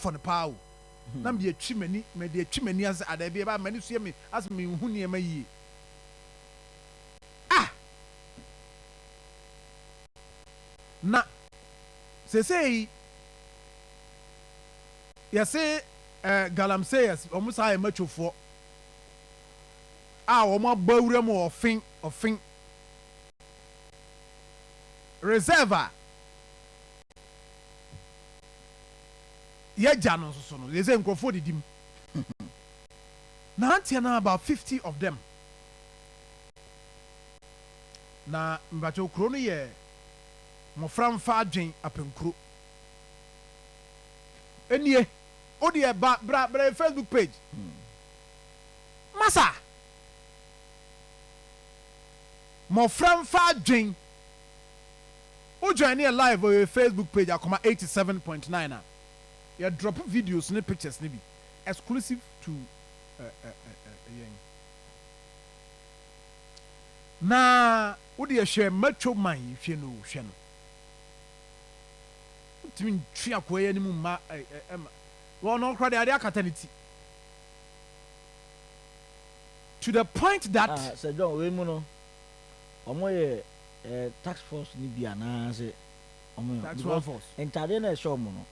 fɔ no paa o. Na mede atwi m'ani, mede atwi m'ani ase ah daabi ɛba m'ani so yɛ me asɛ menhu nneɛma yie. Ah! Na seesei yɛse eh, galamseyers, wɔn saa yɛ machofoɔ a wɔn abɔ awura mu wɔ ɔfen, ɔfen reserve a yɛagya no nso so no, seesei nkurɔfoɔ didi mu. Nanteɛ no about 50 of them. Na mpakyɛw kuro no yɛ mmɔfra mfa adwen apɛnkuro. Enie, wo deɛ ba bra bra yɛ Facebook page. Masa! Mmɔfra mfa adwen. Wo join yɛ live wɔ yɛ Facebook page Akoma 87.9 a, yɛ drop videos ne pictures no bi exclusive to yɛn. Na wo deɛ hwɛ macho man yi hwɛ no o hwɛ no. Wontumi ntwe akoa yi anim mma ɛma wɔn koraa deɛ adeɛ akata ne ti to the point that. Ah Sir John wei mu no wɔn yɛ eh, task force no bi anaa sɛ wɔn yɛ Task because force. ntaadeɛ na ɛhyɛ wɔn no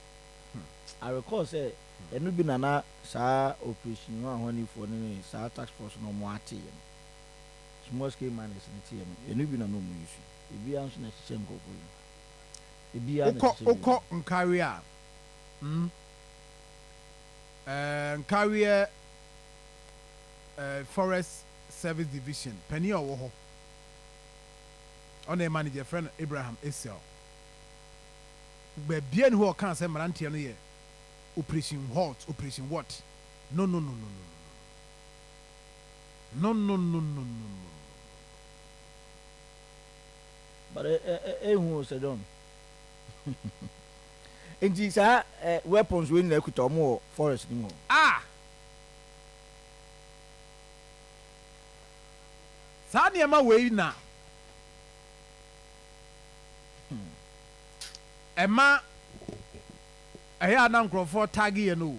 I recall sɛ ɛno bi na na saa operation hwanhwanifoɔ no ne saa task force no wɔn ate yɛ no small scale miners no te yɛ no ɛno bi na na wɔn use ebi ara nso na ɛhyehyɛ nkurɔfoɔ yi ebi ara na Wokɔ ɛhyehyɛ bi wokɔ Nkawie a, mm, eh, Nkawie eh, Forest Service Division panin a ɔwɔ hɔ, ɔna yɛ manager, yɛfrɛ no Abraham Essel. Baabiara nni hɔ a ɔkaa sɛ mmeranteɛ no yɛ Operation Halt, Operation what? No, no, no, no, no, no, no, no, no, no, no, no, no, no. But ehu o Sir John. Nti saa weapons wei nyinaa kuta wɔn wɔ forest no mu hɔ. Ah! Saa nneɛma wei na ɛma ɛyɛ a na nkurɔfoɔ tag yɛ no o.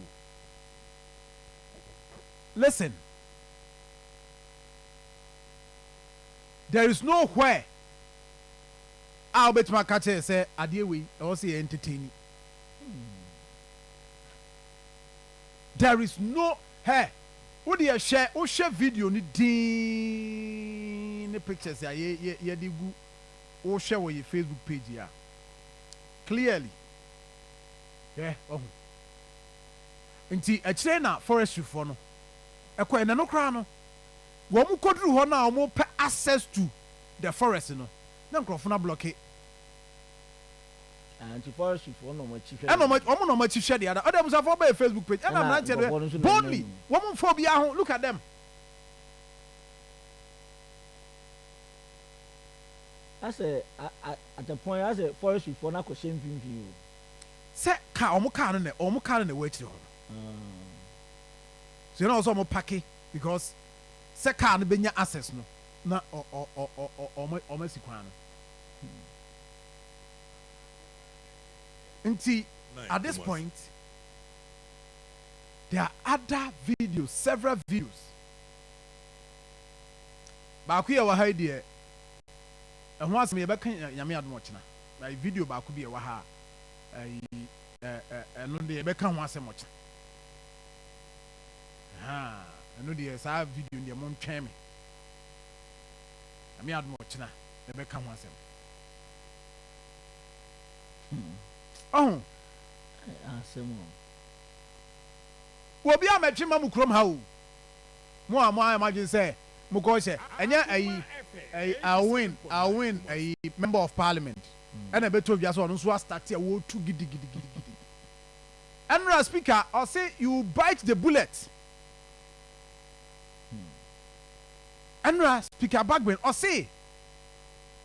Listen. There is no where a wobɛtumi aka kyerɛ sɛ adeɛ wei ɛwɔ sɛ yɛ entertain. There is no hɛ wo deɛ hwɛ wohwɛ video no dinn ne pictures a yɛ yɛ yɛde gu wohwɛ wɔ yɛ Facebook page yi a clearly hwɛ wahu nti akyire na forestry foɔ no ɛkɔ ɛnɛ no koraa no Wɔn kɔduru hɔ no a wɔn pɛ access to the forest no na nkorɔfo no ablɔke. Ah nti forestry foɔ na wɔn akyi hwɛ Ɛna deɛ. wɔn wɔn na wɔn akyi hwɛ deɛ ada ɔde abusuafoɔ bɛyɛ Facebook page ɛna Ɛna mmeranteɛ no nkorɔfoɔ no nso na ɛnam boldly mu. wɔn mfa obiara ho look at them. Asɛ a a at a point asɛ forestry foɔ no akɔhyɛ mfimfini o. Sɛ car wɔn car no na wɔn car no na ɛwɔ akyire hɔ no. Ah. So yɛn na wɔsɛ wɔn pake because sɛ car no bɛnya access no na wɔn asi kwan no nti at this point there are other videos, several videos. Baako yɛ wɔ ha yi deɛ ɛho asɛm yɛbɛka Nyame adom ɔkyena. Like video baako bi ɛwɔ ha a ɛno deɛ yɛbɛka ho asɛm ɔkyena. Ahaa ɛno deɛ saa video no deɛ montwɛn me. Nyame adom a ɔkyena mɛbɛka ho asɛm. Ɔho. Asɛm o. Obi a mɛtwe ma mo kurom ha o. Mo a mo ayɛ mo adwene sɛ mokɔ hyɛ ɛnyɛ ayi ayi Alwyn Alwyn ayi member of parliament ɛna ɛbɛtɔ dwa sɛ ɔno nso astate a wɔretu gidigidigidigidi. Ɛnora speaker ɔse you bite the bullet Ɛnora speaker Bagbin ɔse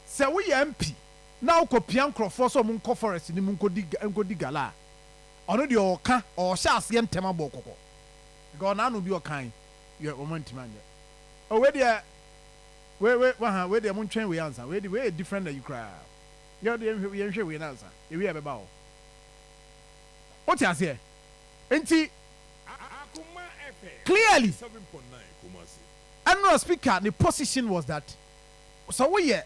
sɛ woyɛ MP na wokɔ pia nkorɔfoɔ sɛ ɔmo nkɔ forest no mu nkɔdi nkɔdi gala a ɔno deɛ ɔɔka ɔɔhyɛ aseɛ ntɛm abɔ wo kɔkɔ because ɔnaano bi ɔkae yɛ ɔmo antimi anyɛ oh wei deɛ wei wei waha wei deɛ montwɛn wei ansa wei deɛ wei yɛ different ayi koraa yɛ deɛ yɛnhwɛ wei no ansa yɛwie a ɛbɛba hɔ. Wote aseɛ? Nti clearly ɛnora Speaker ne position was that sɛ woyɛ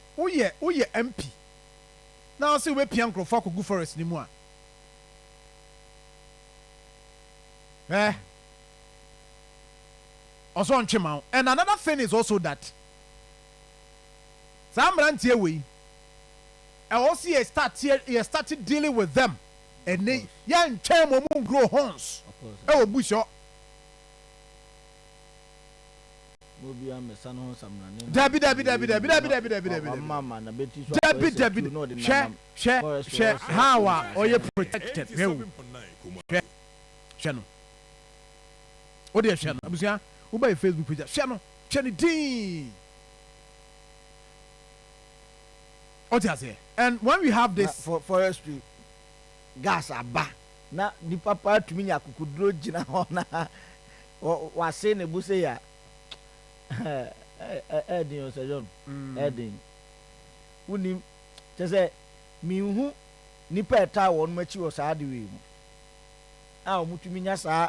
MP na sɛ wobɛpia nkurɔfoɔ akɔgu forest no mu a, ɔsɔ ntwe ma wo. And another thing is also that saa mmeranteɛ wei, ɛwɔ sɛ yɛ start dealing with them. Ɛne yɛntwɛn mo mu grow horns ɛwɔ bush hɔ. Dabi, dabi, dabi, dabi, dabi, dabi, dabi, dabi, dabi, dabi. Hwɛ, hwɛ, hwɛ how a ɔyɛ protected. Hwɛ o, hwɛ, hwɛ no. O deɛ, hwɛ no. Abusua, woba yɛ Facebook page, hwɛ no, hwɛ no din. Ɔte aseɛ? And when we have this for forestry guards aba na nipa paa tumi nya akokoduro gyina hɔ na wase ne bo se ya ɛɛdin o, Sir John, ɛɛdin. Wunim kyɛ sɛ mihu nipa ɛtaa wɔn akyi wɔ saa ade wei mu a wɔn tumi nya saa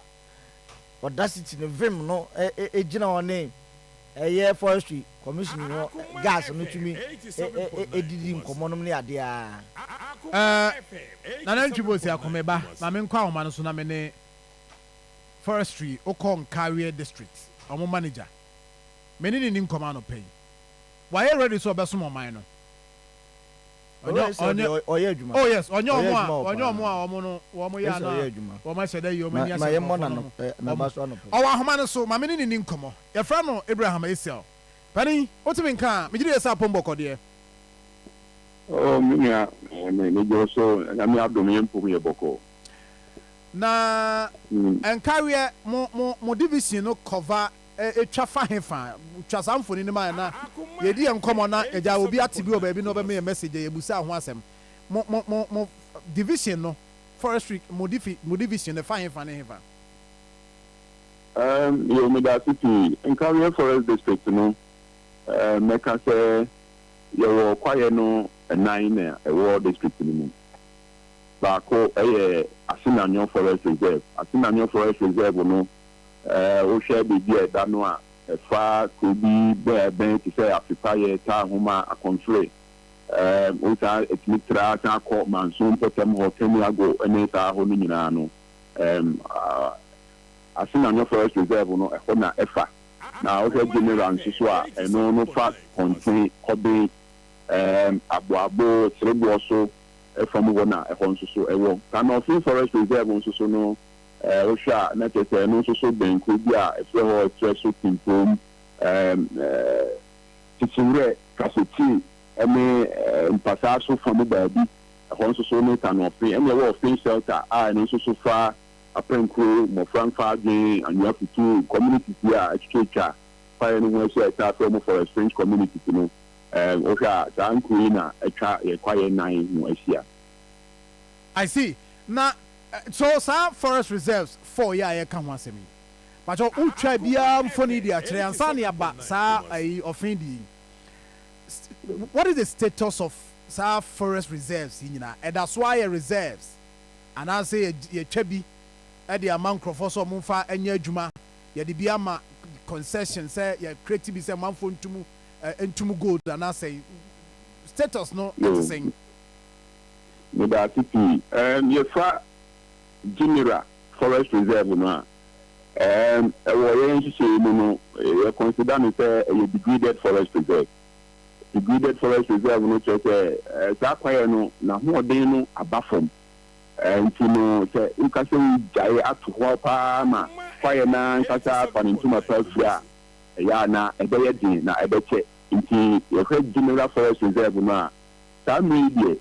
audacity ne vim no ɛgyina hɔ ne ɛyɛ Forestry Commission no guards no tumi ɛdidi nkɔmɔ nom ne adeɛ a. Nana Ntwi Bosi akɔmɛba, maame, nkɔ ahoma no so na me ne forestry okɔ Nkawie District ɔmo manager me ne ne ni nkɔmɔ anɔpɛ yi. Wayɛ ready sɛ ɔbɛsom ɔman no. Ɔnyɛ ɔyɛ adwuma. Oh yes, ɔnyɛ ɔmo a ɔnyɛ ɔmo a ɔmo no wɔn yɛ ana wɔn ahyɛ dɛ yi ɔmo ani ahyɛ nkurɔfoɔ no. Ɔwɔ ahoma no so, maame ne ne ni nkɔmɔ. Yɛfrɛ no Abraham Esiel. Panin, wotumi nka a megye de yɛ sɛ apɔm bɔkɔdeɛ. Oh, me nua, me gye so. Nyame adom, yɛn mpom yɛ bɔkɔ. Na Nkareɛ mo division no cover etwa fa he fa twa saa mfoni no ma na yɛdi yɛn nkɔmɔ na ɛgya obi ate bi wɔ baabi na ɔbɛma yɛn message, yɛbusa ho asɛm. Mo division no, forestry mo division no fa he fa ne he fa? Yo, meda ase pii. Nkareɛ Forest District no, mɛka sɛ yɛwɔ kwaeɛ no ɛnan na ɛwɔ district no mu. Baako ɛyɛ Asenanyo Forest Reserve. Asenanyo Forest Reserve no, wohwɛ baabi a ɛda no a, ɛfa kuro bi bɛn bɛn te sɛ Afipayɛ, Taahoma, Akɔmfere. Wosan ɛtumi tra san akɔ Manso mpɔtam hɔ, Kamiago ne saa hɔ no nyinaa no, Asenanyo Forest Reserve no, ɛhɔ na ɛfa. Na wohwɛ General nso so a, ɛno no fa Kɔnten, Kɔben, Aboabo, Sereboɔ so ɛfam hɔ na ɛhɔ nso so ɛwɔ. Tanɔfin Forest Reserve nso so no, wohwɛ a, na kyerɛ sɛ ɛno nso so bɛn kuro bi a ɛfrɛ hɔ ɛtrɛ so Timpom, Kyekyewerɛ, Kasotie ɛne Mpasaa so fam baabi, ɛhɔ nso so ne Tanɔfin. Ɛna ɛwɔ Ɔfin Shelter a ɛno nso so fa Apɛnkuro, Mmɔfra Mfa Adwen, Anwea Futu communities yi a atwitwatwa kwaeɛ no ho ahyia a ɛtaa frɛ mo forest fringe communities no. Wohwɛ a, saa nkuro yi na atwa yɛ kwaeɛ nan ho ahyia. I see. Na so saa forest reserves four yi a yɛka ho asɛm yi, patro, wotwa biara mfoni de akyerɛ ansa ne aba saa ayi Ɔfen di yi, what is the status of saa forest reserves yi nyinaa? Ɛda so ayɛ reserves anaasɛ yɛtwa bi ɛde ama nkurɔfoɔ sɛ ɔmo mfa nyɛ adwuma, yɛde bi ama concession sɛ yɛ create bi sɛ manfoɔ ntum gold, anaasɛ status no ɛte sɛn? Meda ase pii. Yɛfa General Forest Reserve no a, ɛwɔ yɛn nhyehyɛe mu no, yɛ consider no sɛ ɛyɛ degraded forest reserve. Degraded forest reserve no kyerɛ sɛ saa kwaeɛ no n'ahoɔden no aba fam, nti no sɛ woka sɛ wogyae ato hɔ paa ma kwaeɛ no ankasa afa ne ntoma pa afiri a, ɛyɛ a na ɛbɛyɛ den na ɛbɛkyɛ. Nti yɛhwɛ General Forest Reserve no a, saa mmere yi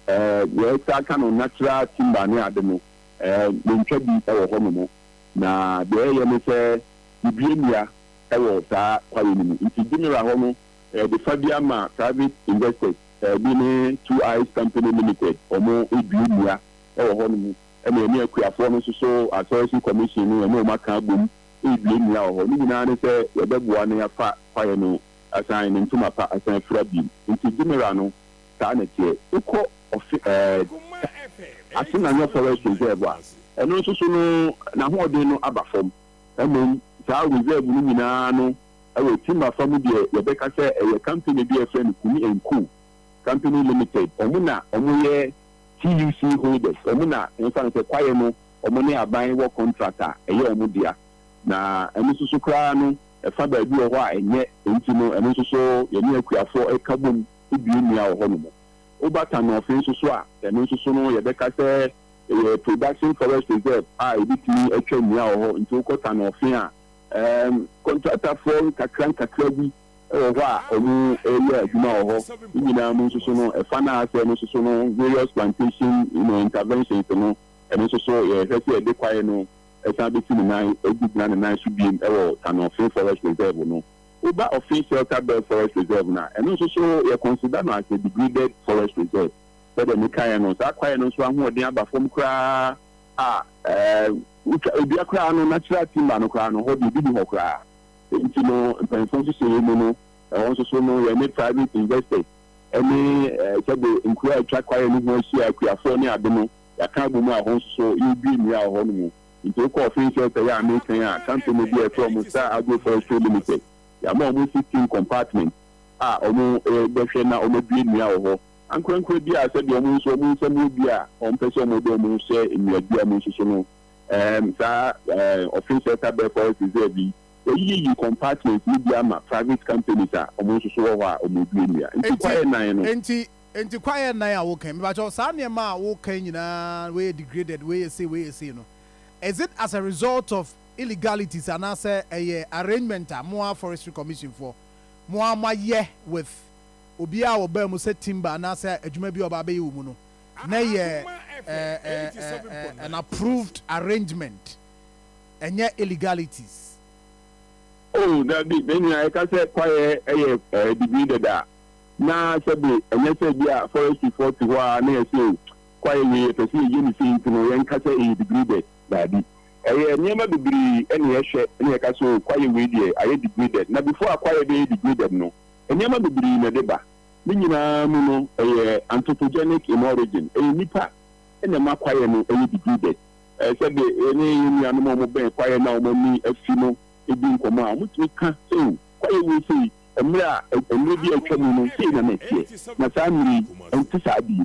deɛ, yɛsa ka no natural timber ne ade no, mentwa bi wɔ hɔnom. Na deɛ ɛyɛ ne sɛ yɛdua nnua wɔ saa kwaeɛ no mu. Nti General hɔ no, yɛde fa bi ama private investors bi ne Two Eyes Company Limited, ɔmo edua nnua wɔ hɔnom. Ɛna ɛne akuafoɔ no nso so, Forestry Commission no, ɛne ɔmo aka abom edua nnua wɔ hɔ. Ne nyinaa ne sɛ yɛbɛboa na yɛafa kwaeɛ no asan ne ntoma pa asan afira bi. Nti General no, saa na ɛteɛ. Wokɔ ɔfe Asenanyo Forest Reserve a, Ɛno nso so no, n'ahoɔden no aba fam. Mmom saa reserve no nyinaa no, wɔ timber fa mu deɛ, yɛbɛka sɛ ɛyɛ company bi a yɛfrɛ no Kumi and Co Company Limited. Wɔn na wɔyɛ TUC holders. Wɔn na yɛmfa no sɛ kwaeɛ no, wɔn ne aban wɔ contract a ɛyɛ wɔn dea. Na ɛno nso so koraa no, ɛfa baabi wɔ hɔ a ɛnyɛ, enti no ɛno nso so yɛne akuafoɔ ka bom dua nnua wɔ hɔnom. Woba Tanɔfe nso so a, ɛno nso so no yɛbɛka sɛ ɛyɛ production forest reserve a yɛbɛtumi atwa nnua wɔ hɔ. Nti wokɔ Tanɔfe a, kɔntratafoɔ nkakra nkakra bi wɔ hɔ a wɔreyɛ adwuma wɔ hɔ. Ne nyinaa mu nso so no, ɛfa no a asɛe no nso so no, various plantation interventions no, ɛno nso so yɛhwɛ sɛ yɛde kwaeɛ no san bɛsi ne nan, agyina ne nan so bio wɔ Tanɔfe Forest Reserve no. Woba Ɔfe Shelter Belt Forest Reserve no a, ɛno nso so yɛ consider no as a degraded forest reserve. Sɛdeɛ mekaeɛ no, saa kwaeɛ no nso ahoɔden aba fam koraa a, wotwa dua koraa no, natural timber no koraa no, hɔ deɛ ebi nni hɔ koraa. Enti no, mpanyinfoɔ nhyehyɛeɛ mu no, ɛhɔ nso so no, yɛne private investors ne sɛbe nkuro a atwa kwaeɛ no ho ahyia, akuafoɔ ne ade no, yɛaka abom a ɛhɔ nso so yɛredua nnua wɔ hɔ nom. Nti wokɔ Ɔfen Shelter yi a mereka yi a, company bi a yɛfrɛ wɔn Star Agro Forestry Limited, yɛama wɔn 16 compartment a wɔbɛhwɛ na wɔadua nnua wɔ hɔ. Ankorankora bi a sɛdeɛ wɔn nso wɔn nsam wɔ bi a wɔmpɛ sɛ wɔde wɔn ho hyɛ nnuadua mu nso so no, saa Ɔfen Shelter Belt Forest Reserve yi, wɔayiyiyi compartments no bi ama private companies a wɔn nso so wɔ hɔ a wɔredua nnua. Nti kwaeɛ nan no. Enti, enti kwaeɛ nan a woka yi, mepakyɛw, saa nneɛma a woka yi nyinaa, wei yɛ degraded, wei yɛ sei, wei yɛ sei no, is it as a result of illegalities anaasɛ ɛyɛ arrangement a mo ara Forestry Commission foɔ, mo ara moayɛ with obiara a ɔbaa mu sɛ timber anaasɛ adwuma bi a ɔba abɛyɛ wɔ mu no, na ɛyɛ an approved arrangement, ɛnyɛ illegalities? Oh, dabi, me nua, yɛka sɛ kwaeɛ yɛ degraded a, na sɛbe ɛnyɛ sɛ bi a forestryfoɔ te hɔ ara na yɛse oh, kwaeɛ wei yɛpɛ sɛ yɛyɛ no sei nti no yɛnka sɛ ɛyɛ degraded. Dabi. Ɛyɛ nneɛma bebree na yɛhwɛ na yɛka sɛ oh, kwaeɛ wei deɛ ayɛ degraded. Na before a kwaeɛ bɛyɛ degraded no, nneɛma bebree na ɛde ba. Ne nyinaa mu no, ɛyɛ anthropogenic in origin. Ɛyɛ nnipa na ɛma kwaeɛ no yɛ degraded. Sɛbe yɛne yɛn nuanom a wɔbɛn kwaeɛ no a wɔn ani afi no di nkɔmmɔ a, wɔtumi ka sɛ, Oh, kwaeɛ wei sei, mmerɛ a mmerɛ bi a atwa mu no, sei na na ɛteɛ, na saa mmerɛ yi, ɛnte saa bio.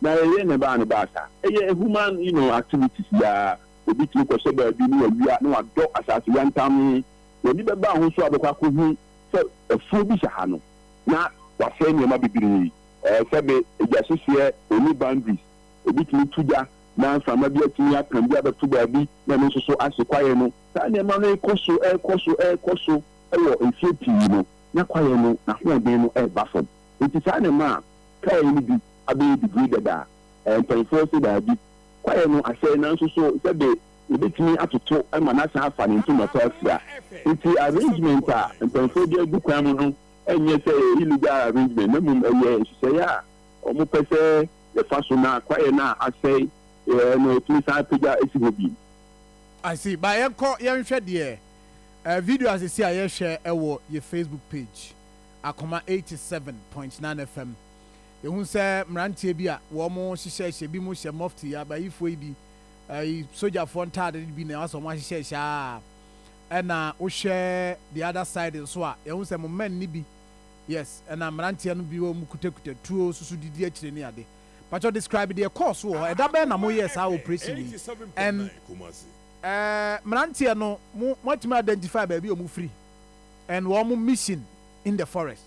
Na ɛyɛ na ɛbaa no baa saa. Ɛyɛ human you know, activities yi ara. Obi tumi kɔhyɛ baabi na wawia na wadɔ asase yantam. W'ani bɛba ho so a wobɛkɔ akɔhu sɛ afuo bi hyɛ ha no, na wasɛe nneɛma bebree. Sɛbe egya hyehyeɛ, ɔnni boundaries. Obi tumi to gya na mframa bi atumi apam bi abɛto baabi na ɛno nso so ahye kwaeɛ no. Saa nneɛma no rekɔ so, rekɔ so, rekɔ so wɔ mfeɛ pii no, na kwaeɛ no n'ahoɔden no reba fam. Enti saa na ɛma kwaeɛ no bi abɛyɛ degraded a mpanyinfoɔ se daabi, kwaeɛ no asɛe nanso so sɛbe yɛbɛtumi atoto ma no asan afa ne ntoma pa afira. Enti arrangement a mpanyinfoɔ de agu kwan mu no nyɛ sɛ ɛyɛ illegal arrangement na mmom ɛyɛ nhyehyɛeɛ a wɔpɛ sɛ yɛfa so na kwaeɛ no a asɛe no yɛtumi san apagya asi hɔ bio. I see, but yɛnkɔ yɛnhwɛ deɛ eh, video a sisi a yɛhwɛ ɛwɔ yɛ Facebook page Akoma 87.9 FM. Yɛhu sɛ mmeranteɛ bi a wɔn hyehyɛ hyɛ bi mo hyɛ mufti abayifoɔ yi bi ɛyi sogyafoɔ ntaade bi na asɛ wɔn ahyehyɛ hyɛ a ɛna wohwɛ the other side nso a yɛhu sɛ mo men ne bi, yes, ɛna mmeranteɛ no bi wɔn kutakuta tuo soso didi akyire ne ade. Patro, describe deɛ kɔɔ so wɔ hɔ. Ɛda bɛn na moyɛɛ saa operation yi and mmeranteɛ no mo moatumi identify baabi a wɔn firi and wɔn mission in the forest?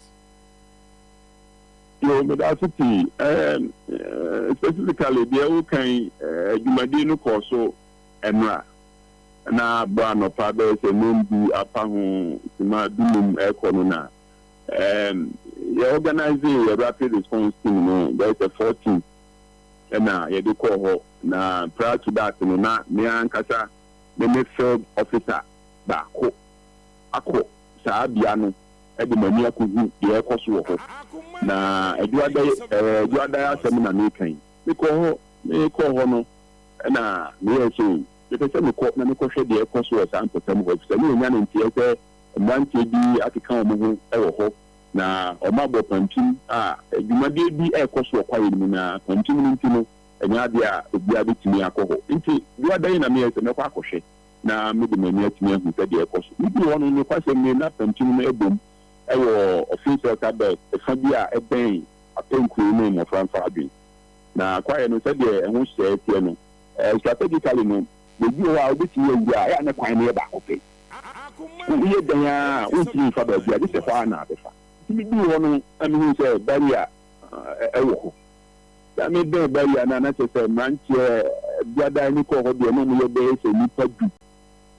Yo, meda ase pii. Specifically, deɛ woka yi, dwumadie no kɔɔ so ɛnora na bɔ anɔpa bɛyɛ sɛ 9:30 apa ho sima 15 ɛkɔ no na yɛ organise yɛ rapid response team no bɛyɛ sɛ 14 ɛna yɛde kɔɔ hɔ. Na prior to that no, na me ankasa me ne field officer baako akɔ saa bea no de m'ani akɔhu deɛ ɛkɔ so wɔ hɔ. Na Adwoada asɛm na meka yi. Mekɔɔ hɔ, mekɔɔ hɔ no ɛna meyɛɛ sɛ o, mepɛ sɛ mekɔ na mekɔhwɛ deɛ ɛkɔ so wɔ saa mpɔtam hɔ, efisɛ ne yɛnya no nteɛ sɛ mmeranteɛ bi akeka wɔn ho wɔ hɔ na wɔabɔ pampim a dwumadie bi rekɔ so wɔ kwaeɛ no mu, na pampim no nti no Ɛnyɛ adeɛ a obiara bɛtumi akɔ hɔ. Nti Duada yi na meyɛɛ sɛ mɛkɔ akɔhwɛ na mede m'ani atumi ahu sɛdeɛ ɛrekɔ so. Meduu hɔ no, nokwasɛm nie, na pampim no abom wɔ Ɔfin Shelter Belt fa bi a ɛbɛn Apɛnkuro ne Mmɔfra Mfa Adwene. Na kwaeɛ no, sɛdeɛ ɛho hyɛɛ teɛ no, strategically no, baabi wɔ hɔ a wobɛtumi awura a, ɛyɛ a na kwan no yɛ baako pɛ. Woyɛ dɛn ara a, wontumi mfa baabi a, gye sɛ hɔ ara na abɛfa. Nti meduu hɔ no, na mehuu sɛ barrier wɔ hɔ. Sɛ mebɛn barrier no a, na kyerɛ sɛ mmeranteɛ biada ani kɔɔ hɔ deɛ, na wɔyɛ bɛyɛ sɛ nnipa du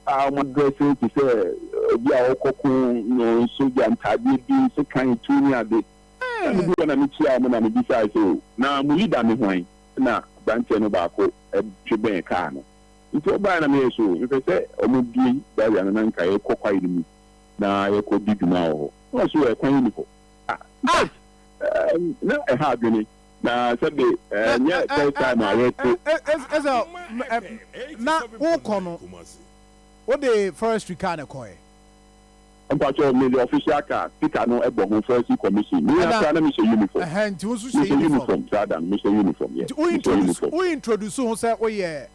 a wɔadrɛse te sɛ obi a ɔrekɔko no, sogya ntaadeɛ bi, sekan, tuo ne ade. Na meduu hɔ na mekyiaa wɔn na mebisae sɛ, O, na mo leader ne hwan? Ɛnna aberanteɛ no baako twe bɛn kaa no. Nti ɔbaeɛ na meyɛɛ sɛ, O, mepɛ sɛ wɔbue barrier no na nka yɛkɔ kwaeɛ no mu na yɛkɔdi dwuma wɔ hɔ. Na ɔse, O, ɛkwan nni hɔ. Ah, in fact, na ɛha adwene, na sɛbe ɛnyɛ first time a yɛte. Ɛsɛ na wokɔ no, wode forestry car na ɛkɔɛ? Mpakyɛw, mede official car, sticker no bɔ ho, forestry commission. Me ara koraa na mehyɛ uniform. Ɛhɛn, nti wo nso hyɛ uniform. Mehyɛ uniform saa da no, mehyɛ uniform, yes. Nti wo introduce, wo introduce ho sɛ woyɛ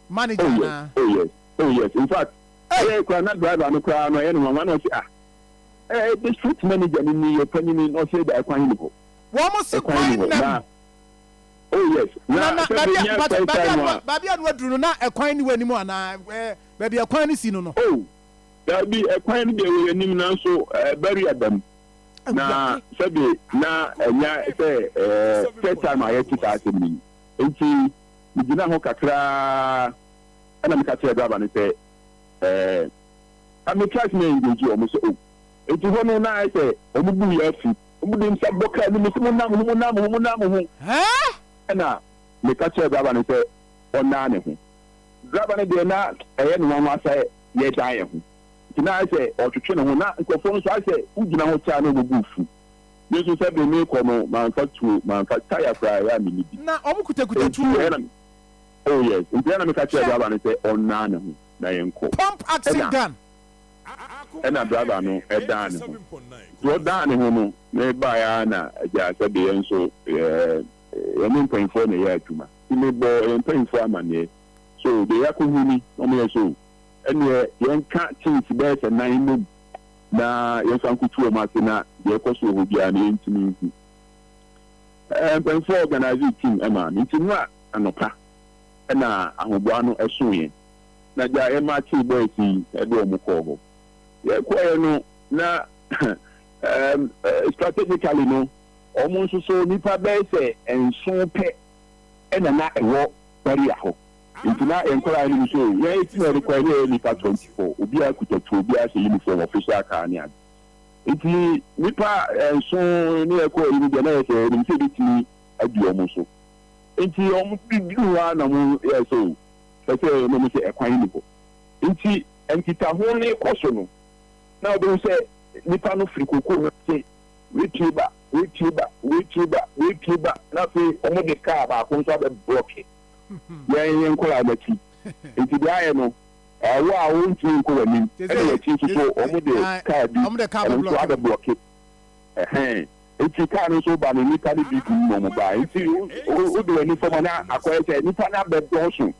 manager anaa? Oh yes, oh yes, oh yes. In fact, ɛyɛ koraa na driver no koraa no ɛyɛ no nwanwa na ɔse ah, Eh, district manager ni ni yɛ panyin na ɔsɛ da ɛkwan ni hɔ. Wɔn se kwan nam. Oh yes. Na na baabi a baabi a baabi a no aduru no na ɛkwan ni wɔ anim anaa ɛɛ baabi ɛkwan no si no no. Oh, daabi ɛkwan no deɛ wɔ yɛn anim nanso ɛɛ barrier da mu. Na sɛbi na ɛnya sɛ ɛɛ first time a yɛte saa asɛm no yi nti megyina hɔ kakraa ɛna meka kyerɛ driver no sɛ ɛɛ. Na me try sɛ mɛ engage wɔn sɛ oh enti hɔ no na ayɛ sɛ wɔn bu yɛ afu, wɔn de nsa bɔ car no mu sɛ mo nna mo ho, mo nna mo ho, mo nna mo ho. Ɛna me ka kyerɛɛ driver no sɛ ɔnna ne ho. Driver no deɛ na ɛyɛ no nwanwa sɛ yɛ dan yɛ ho, nti na ayɛ sɛ ɔtwetwe ne ho, na nkurɔfoɔ no nso ayɛ sɛ wo gyina hɔ kyɛ a na wɔn bo fu. Me nso sɛ me kɔ no manfa tuo, manfa tyre koraa ɛyɛ a menni bi. Na wɔn kutakuta tuo. Enti ɛna oh yes, nti ɛna me ka kyerɛɛ driver no sɛ ɔnna ne ho. Na yɛnkɔ. Pump action Ɛna gun. ɛna driver no dan ne ho. Nti ɔdan ne ho no, mebaeɛ ara na agya sɛbe yɛn nso yɛ yɛne mpanyinfoɔ na ɛyɛ adwuma. Nti mebɔɔ yɛn mpanyinfoɔ amaneɛ. So deɛ yɛakɔhu ni, na wɔyɛ so ɛneɛ yɛnka teams bɛyɛ sɛ nan mmom na yɛmfa nkotu wɔn ase na deɛ ɛkɔ so wɔ hɔ biara no yɛntumi nhu. Ɛɛ mpanyinfoɔ organise team maa me. Nti nnora anɔpa ɛna ahoboa no ɛsoo yɛn. Na gya yɛ marchee boys yi de wɔn kɔɔ hɔ. Yɛkɔeɛ no na um, strategically no wɔn nso so nnipa bɛyɛ sɛ nson pɛ ɛna na ɛwɔ barrier hɔ. Nti na yɛn nkwadaa no mu so yɛn eti na yɛde kɔɛ ne yɛyɛ nnipa 24 obiara kuta tuo obiara hyɛ uniform official car ne ade. Nti nnipa nson ne yɛkɔɔ yi no deɛ na yɛ sɛ yɛnim sɛ yɛbɛtumi adi wɔn so. Nti wɔn duru hɔ ara na wɔn yɛ sɛ o Kyerɛ sɛ, na wɔn sɛ ɛkwan nni hɔ. Nti nkitaho no rekɔ so no, na wobɛhu sɛ nnipa no firi kokoo no ase repue ba, repue ba, repue ba, repue ba, na afei wɔde kaa baako nso abɛblɔke yɛn yɛn nkwadaa no akyi. Nti deɛ ayɛ no, wo a wontumi nkɔ w'anim, ɛna w'akyi nso so wɔde kaa bi ɛno nso abɛblɔke. Ɛhɛn. Nti kaa no nso ba no, nnipa no bi gu mu na wɔbae. Nti wode w'ani fam a, na akɔyɛ sɛ nnipa no abɛdɔɔso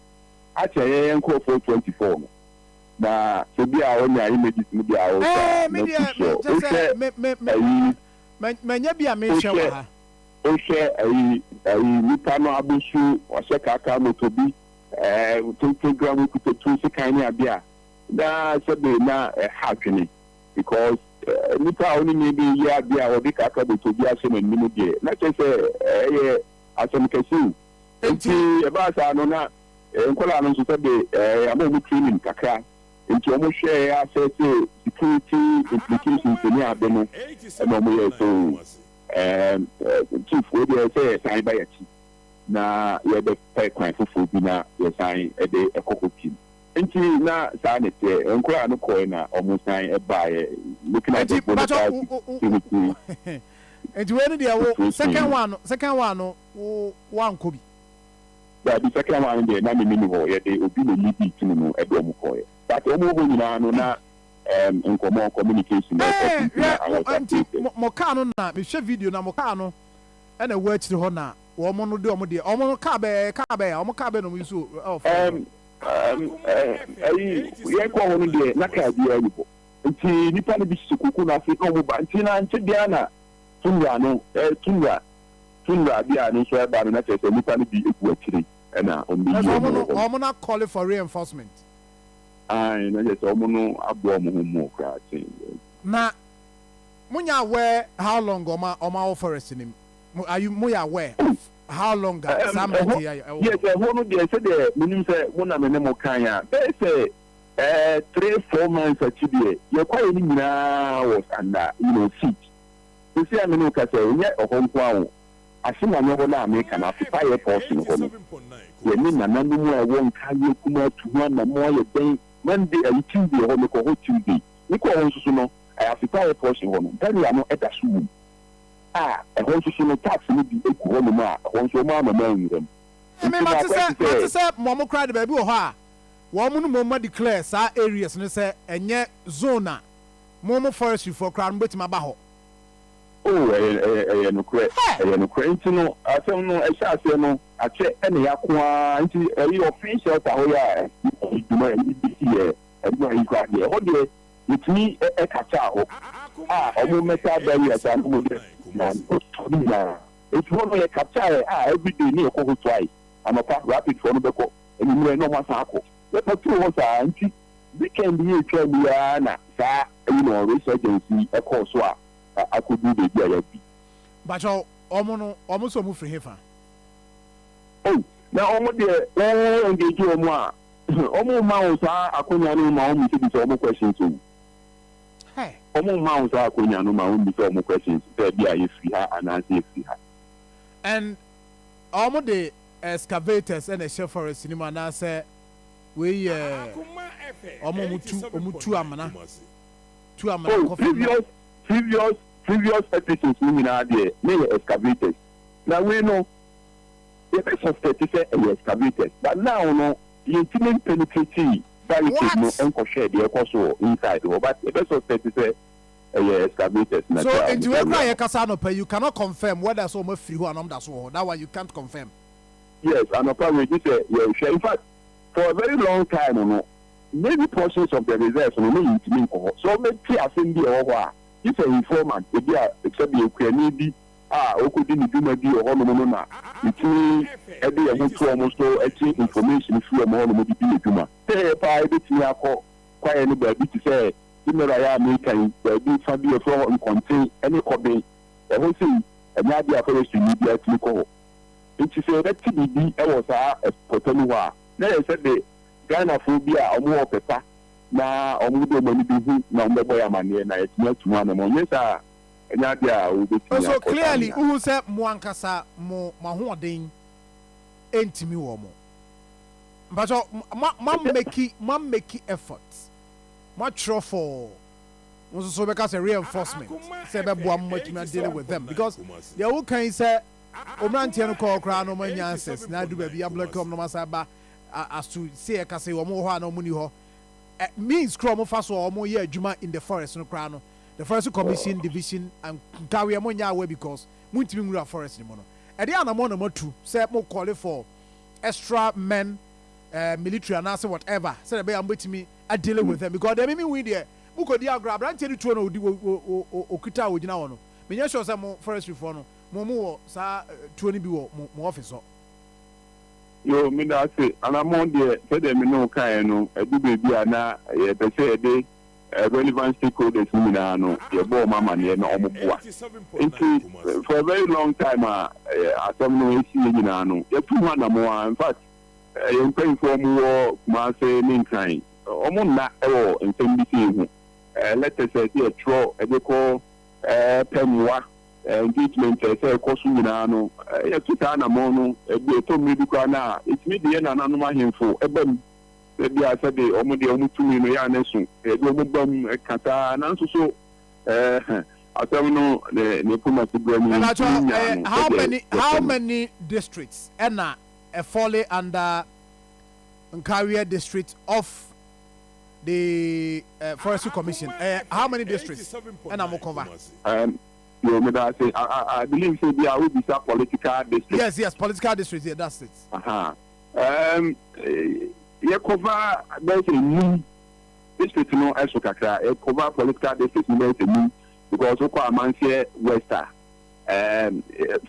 akyɛn yɛn nkurɔfoɔ 24 no. Na sɛ bi a wonya images no bi a wohwɛ a, Ɛɛ, me na deɛ, sure. me, kyɛ sɛ, Wohwɛ me, me, me, ayi, manya bi a mehwɛ wɔ wohwɛ, ha. wohwɛ ayi, ayi, nipa no abosuo, wahyɛ kaakaa moto bi, ɛɛ, tenten gram okuta tuo sekan ne adeɛ a, na sɛbe na ɛha adwene because Nipa a ɔne me reyɛ adeɛ a ɔde kakra bɔtɔ bi ahyɛ n'anim deɛ, na kyerɛ sɛ ɛyɛ asɛm kɛse o. Nti ɛbaa saa no, na nkwadaa no nso sɛbe yɛama wɔn training kakra, nti wɔhwɛɛ asɛse security implications ne ade no, ɛna wɔyɛɛ sɛ o, chief wei deɛ sɛ yɛsan ba yɛakyi na yɛbɛpɛ kwan foforɔ bi na yɛsan de kɔ hɔ bio. Nti na saa na ɛteɛ, nkwadaa no kɔɛ na wɔn san baeɛ, looking at the volatile security Nti wei no deɛ wo situation. Second one no, second one no wo woankɔ bi? Daabi, second one no deɛ na me nni hɔ, yɛde obi na leadii team no de wɔn kɔeɛ. But wɔn wɔ hɔ nyinaa no na um, nkɔmmɔ, communication ɛkɔ so Ɛɛ nti na hwɛ I mo was nti updated. mo mo car no na mehwɛ video na mo car no ɛna ɛwɔ akyire hɔ na. Wɔn no de wɔn deɛ, wɔn no car bɛɛ, car bɛɛ, wɔn car bɛɛ na wɔn use ɛwɔ forest hɔ. Ɛm, ɛm, ɛm, ɛyi, yɛkɔɔ hɔ no deɛ, na car biara nni hɔ. Nti nnipa no bi hyehyɛ koko no ase na wɔba. Nti na ankyɛ biara na tundra no, ɛɛ, tundra, tundra bi a ɛno nso ɛba no, na kyerɛ sɛ nnipa no bi gu akyire na wɔbɛyi Kyerɛ sɛ wɔn wɔn no, wɔ hɔ no. wɔn no akɔle for reinforcement. Ae, na kyerɛ sɛ wɔn no aboa wɔn ho more koraa kyɛn yɛn. Na mo nyɛ aware how long wɔn a wɔn awɔ forest no mu? Mo, are you, mo yɛ aware Oh, of how long a ɛm, saa ɛhɔ, mmeranteɛ yi ayɛ ɛwɔ yes, hɔ? ɛhɔ no deɛ, sɛdeɛ menim sɛ mo na me ne mo kae a, bɛyɛ sɛ ɛɛ, 3, 4 months akyi deɛ, yɛn kwaeɛ no nyinaa was under, siege. Seesei a me ne wo kasa yi, ɛnyɛ ɛhɔ nko ara o, Asemanyɛ hɔ no a meka no, Afepaeɛ portion hɔ no, yɛne nananom a ɛwɔ Nkaeɛ Kumaa tu ho anammɔn ayɛ dɛn, Monday, ayi, Tuesday hɔ, mekɔɔ hɔ Tuesday, mekɔɔ hɔ nso so no, ɛɛ, Afepaeɛ portion hɔ no, barrier no da so wom, a ɛhɔ nso so no, tax no bi gu hɔnom a ɛhɔ nso wɔn amma manwura mu. Me Nti no mate akɔyɛ sɛ te mate sɛ. sɛ mo koraa de baabi wɔ hɔ a wɔn no mmom ma declare saa areas no sɛ ɛnyɛ zone a mo mo forestry foɔ koraa no mobɛtumi aba hɔ. Oh, ɛyɛ, ɛyɛ, ɛyɛ nokorɛ. Hɛ! Ɛyɛ nokorɛ. Nti no, asɛm no, ɛhyɛ aseɛ no, akyɛ ɛna yɛako ara. Nti, ɛyi, ɔfee shelter hɔ yi a, ɛyi, dwuma a yɛde bɛsi yɛ, ɛno ayi koraa deɛ, ɛhɔ deɛ, yɛtumi ɛ, ɛkasa hɔ a, ɔmo metal barriers a na ɔmo de na ne nyinaa. Nti hɔ no, yɛkasa a, everyday ne yɛkɔ hɔ twice. Anɔpa, rapid foɔ no bɛkɔ, anwummerɛ na ɔmo asan akɔ. Yɛpatrol hɔ saa. Nti, weekend yi a ɛtwaa mu yi ara na saa, resurgence yi ɛkɔɔ so a, akɔduru baabi a yɛadu yi. Mpakyɛw, wɔn no, wɔn nso wɔn firi hefa? Oh, na wɔn deɛ, wo engage wɔn a, wɔn mma wo saa akonya no ma wɔn mmisabisa wɔn questions o. Hey. Wɔn mma wo saa akonya no ma wɔn mmisa wɔn questions sɛ bi a yɛfiri ha anaasɛ yɛfiri ha. And wɔn de excavators ɛna ɛhyɛ forest no mu anaasɛ wei yɛ wɔn a wɔn tu wɔn tu amena tu amena Oh, kɔ fam na. previous episodes no nyinaa deɛ, ne yɛ excavators. Na wei no, yɛbɛ suspect sɛ ɛyɛ excavators, but now no, yɛntumi penetrate barricade no What? nkɔhwɛ deɛ ɛkɔ so wɔ inside hɔ, but yɛbɛ suspect sɛ ɛyɛ excavators na So kyɛ a nti ɔmo wei kora yɛ. yɛ kasa anɔpa, you cannot confirm whether sɛ wɔn afiri hɔ anaa wɔn da so wɔ hɔ. That one you can't confirm. Yes, anɔpa wei gye sɛ yɛhwɛ. In fact, for a very long time no, many portions of the reserves no, ne yɛntumi nkɔ hɔ. So ɔbɛte asɛm bi a ɛwɔ hɔ a, gye sɛ informant ebi a sɛbi okuani bi a ɔkɔdi ne dwuma bi wɔ hɔnom no na yɛtumi ɛde yɛn ho to wɔn so ɛgye information firi wɔn hɔnom de di adwuma. Sɛ yɛ paa ebɛtumi akɔ kwaeɛ no baabi te sɛ Imera yɛ a meka yi, baabi fa bi yɛfrɛ hɔ Nkɔnten ne Kɔben, ɛhɔ sei ɛnyɛ adeɛ a forestry ni biara tumi kɔ hɔ. Nti sɛ yɛbɛte biribi wɔ saa pɔtɔ mu hɔ a, na yɛ sɛ de Ghanafoɔ bi a wɔn wɔ pɛpa na wɔn de wɔn ani bɛhu na wɔn bɛbɔ yɛ amanneɛ na yɛtumi atu ho anam. Ɔnyɛ saa a, ɛnyɛ adeɛ a wɔbɛtumi So akɔ saa clearly nea. wohu sɛ mo ankasa mo ahoɔden ntumi wɔ mo. Mpakyɛw, mo make effort, mo atwerɛ for mo nso so bɛka sɛ reinforcement sɛ ɛbɛboa mo matumi adeal with them, because deɛ woka yi sɛ mmeranteɛ no kɔɔ koraa na ɔmo anya access na adu baabi ablock ɔmo na ɔmo asan ba as to say ɛka sɛ ɔmo wɔ hɔ a na ɔmo ni hɔ, means kora ɔmo fa so a ɔmo yɛ adwuma in the forest no koraa no, the Forestry Commission division and Nkawie mo nyɛ aware because mo ntumi nwura forest no mu no, ɛde anamɔ na mo atu sɛ mo call for extra men, military anaasɛ whatever, sɛdeɛ ɛbɛyɛ a mo bɛtumi adeal with them, because deɛ mimi hui deɛ, mo kɔ di agorɔ, aberanteɛ no tuo no odi okita a ogyina hɔ no, menyɛ sure sɛ mo forestry foɔ no mo wɔ saa tuo no bi wɔ mo office hɔ. Yo, meda ase. Anammɔn deɛ, sɛdeɛ me ne wo kaeɛ no, ɛdu baabi a na yɛpɛ sɛ yɛde relevant stakeholders no nyinaa no, yɛbɔ wɔn amanneɛ na wɔn boa. Nti for a very long time a asɛm no esi yɛ nyinaa no, yɛtu ho anammɔn a, in fact, yɛn mpanyinfoɔ mo wɔ Kumase ne Nkran, wɔn nna wɔ nsɛm bi sei ho. Letters a ɛsɛ yɛtwerɛ ɛde kɔ pɛmwa engagement a ɛsɛ ɛkɔ so nyinaa no, yɛto saa anammɔn no. Ebi ɛtɔ mmiri bi koraa na ɛtumi de yɛ nananom ahemfo ɛba mu sɛbi a sɛde wɔn deɛ wɔn tumi no yɛ anɛ so yɛde wɔn ba mu ɛka nanso so asɛm no ne poma si brɛ mu. Nya no how many districts ɛna ɛfall under Nkawie district of the Forestry Commission? How many districts ɛna mo cover? Um, Yo, meda ase. I believe sɛ bi a wobisa political district. Yes, political district, yeah, that's it. Aha. Yɛ cover bɛyɛ sɛ num district no ɛso kakra. Yɛ cover political district no bɛyɛ sɛ num because wokɔ Amanseɛ West a,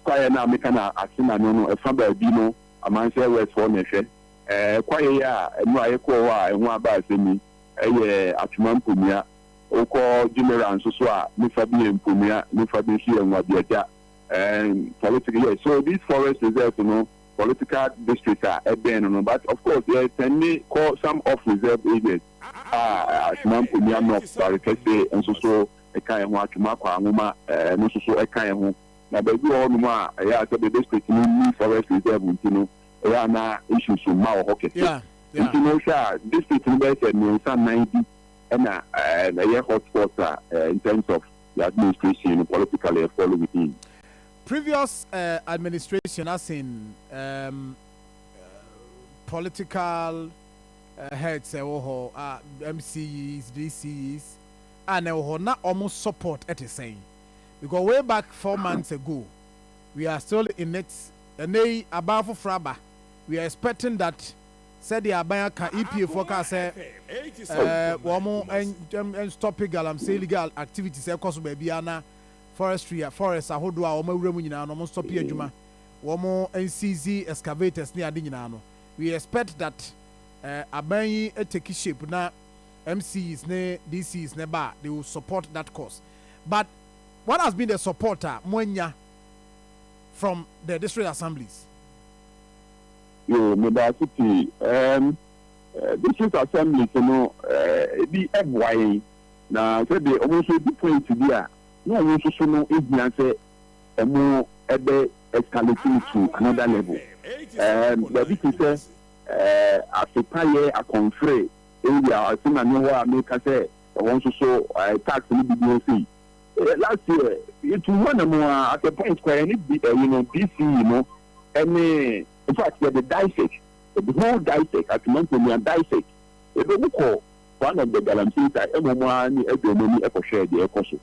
kwaeɛ no a meka na ase na no, ɛfa baabi no Amanseɛ West hɔ na ɛhwɛ. Kwaeɛ yi a ɛno a yɛkɔɔ hɔ a ɛho aba asɛm yi ɛyɛ Atwoma Mponua. Wokɔ General nso so a, nifa bi yɛ Mponua, nifa bi nso yɛ Nwabiagya. Political, yes, so these forest reserves no, political districts a ɛbɛn no, but of course yɛ tɛnne kɔ some off reserve areas a Atwoma Mponua North, Barekɛse nso so ɛka yɛn ho, Atwoma Kwanwoma ɛno nso so ɛka yɛn ho. Na baabi wɔ hɔnom a ɛyɛ a sɛ district no ni forest reserve nti no, ɛyɛ ana issues mma wɔ hɔ kɛse. Nti no, hwɛ a, district no bɛyɛ sɛ mmiɛnsa nnan bi ɛna ɛyɛ hotspot a in terms of the administration no, politically follow within. Previous administration, as in political heads ɛwɔ hɔ, MCEs, DCEs a na ɛwɔ hɔ na ɔmo support ɛte sɛn? Because way back 4 months ago, we are still in it. Ɛnɛ yi aban foforɔ aba, we are expecting that sɛdeɛ aban aka, EPA foɔ kaa sɛ wɔn ɛn stop galamsey illegal activities ɛkɔ so baabi ana forestry, forest ahodoɔ a wɔn awura mu nyinaa no, wɔn stop adwuma, wɔn nseize excavators ne ade nyinaa no. We expect that aban yi take shape na MCs ne DCs ne ba, they will support that cause. But what has been the support a mo anya from the district assemblies? Yo, meda ase pii. District assemblies no, ebi ɛboa yɛn na sɛdeɛ ɔmo nso ebi point bi a na ɔmo nso so no ehia sɛ ɔmo ɛbɛ escalate to another level. Baabi te sɛ Asepayɛ Akɔnfere area ase na ne hɔ a meka sɛ ɛhɔ nso so tax no bi bi hɔ sei. Last year etu hɔ na mu a, at a point kwan ne bi ɛyi no DCE no ɛne, in fact, yɛde DISEC, the whole DISEC, Atumankonia DISEC, ebi mu kɔ one of the galamsey site ɛna ɔmo ara ne ɛde ɔmo ani ɛkɔhwɛ deɛ ɛkɔ so.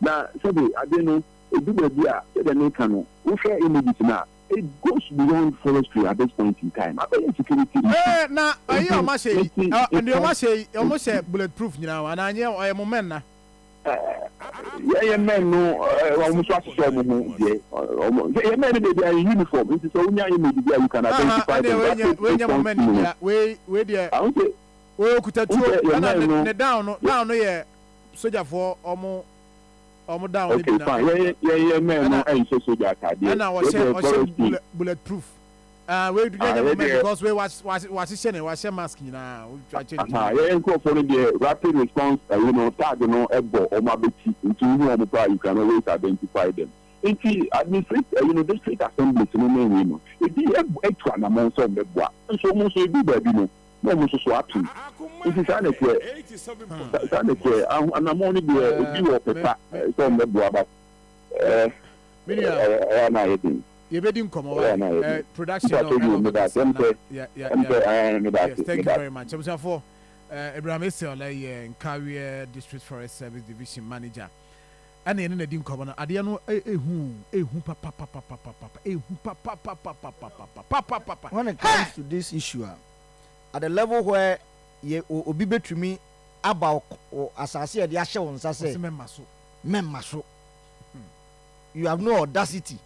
Na sɛde ade no edu baabi a, sɛdeɛ meka no, wohwɛ images na it goes beyond forestry at this point in time, abɛyɛ security issue. Na ɛyi a ɔmo ahyɛ yi, ɛ deɛ ɔmo ahyɛ yi, ɔmo hyɛ bullet proof nyinaa wa anaa nyɛ ɔyɛ mo mɛn na? Yɛyɛ mɛn no, ɔmo nso ahyehyɛ ɔmo ho deɛ ɔmo yɛ mɛn no de bi ayɛ uniform, nti sɛ wonya image bi a, you can identify them. Wei nyɛ, wei nyɛ mo mɛn bia. Wei deɛ wei okuta tuo ɛna ne down no, down no yɛ sogyafoɔ ɔmo down no bi na. Okay, fine, yɛyɛ mɛn no ɛnhyɛ sogya ataadeɛ. Ɛna wɔhyɛ bullet proof. Ah, wei nyɛ mo mɛn because wei wahyehyɛ ne wahyɛ mask nyinaa. Yɛyɛ nkurɔfoɔ no deɛ, rapid response ɛyi no, tag no ɛbɔ ɔmo abɛti, nti wohu ɔmo pa, you can always identify them. Nti administrate ɛyi no, district assemblies no n'ewi no, ebi etu anamɔ nso ɔmo bɛboa nso, ɔmo nso ebi baabi no na ɔmo nso so atum. Nti saa na ɛteɛ, saa na ɛteɛ. Anamɔ no deɛ, ebi wɔ pepa sɛ ɔmo bɛboa ba ɛyɛ na ayɛ den. Yɛbɛdi nkɔmmɔ wa production no ɛna ɔbɛkasa na yeah. Yes, thank you very much. Abusuafoɔ, Abraham Esel ɛyɛ Nkawie District Forest Service Division Manager ɛna yɛne na di nkɔmmɔ no. Adeɛ no ehu, ehu papapapapapa, ehu papapapapapapapapa. When it comes to this issue ah, at the level where yɛ obi betumi aba o asase yɛde ahyɛ wɔn nsa sɛ ɔsɛ mɛma so, mɛma so, you have no audacity.